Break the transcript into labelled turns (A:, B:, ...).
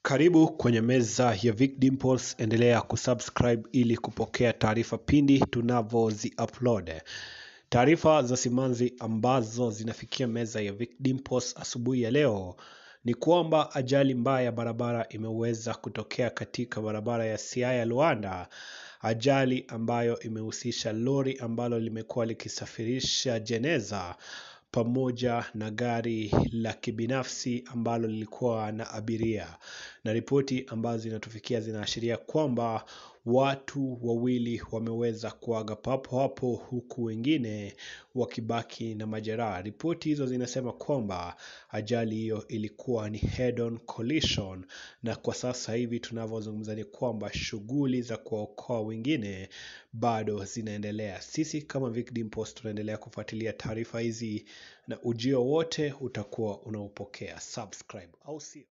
A: Karibu kwenye meza ya Vic Dimples, endelea kusubscribe ili kupokea taarifa pindi tunavyozi upload. Taarifa za simanzi ambazo zinafikia meza ya Vic Dimples asubuhi ya leo ni kwamba ajali mbaya ya barabara imeweza kutokea katika barabara ya Siaya Luanda, ajali ambayo imehusisha lori ambalo limekuwa likisafirisha jeneza pamoja na gari la kibinafsi ambalo lilikuwa na abiria. Na ripoti ambazo zinatufikia zinaashiria kwamba watu wawili wameweza kuaga papo hapo huku wengine wakibaki na majeraha. Ripoti hizo zinasema kwamba ajali hiyo ilikuwa ni head on collision, na kwa sasa hivi tunavyozungumza ni kwamba shughuli za kuwaokoa wengine bado zinaendelea. Sisi kama Vic Dimples tunaendelea kufuatilia taarifa hizi na ujio wote utakuwa unaupokea. Subscribe au sio?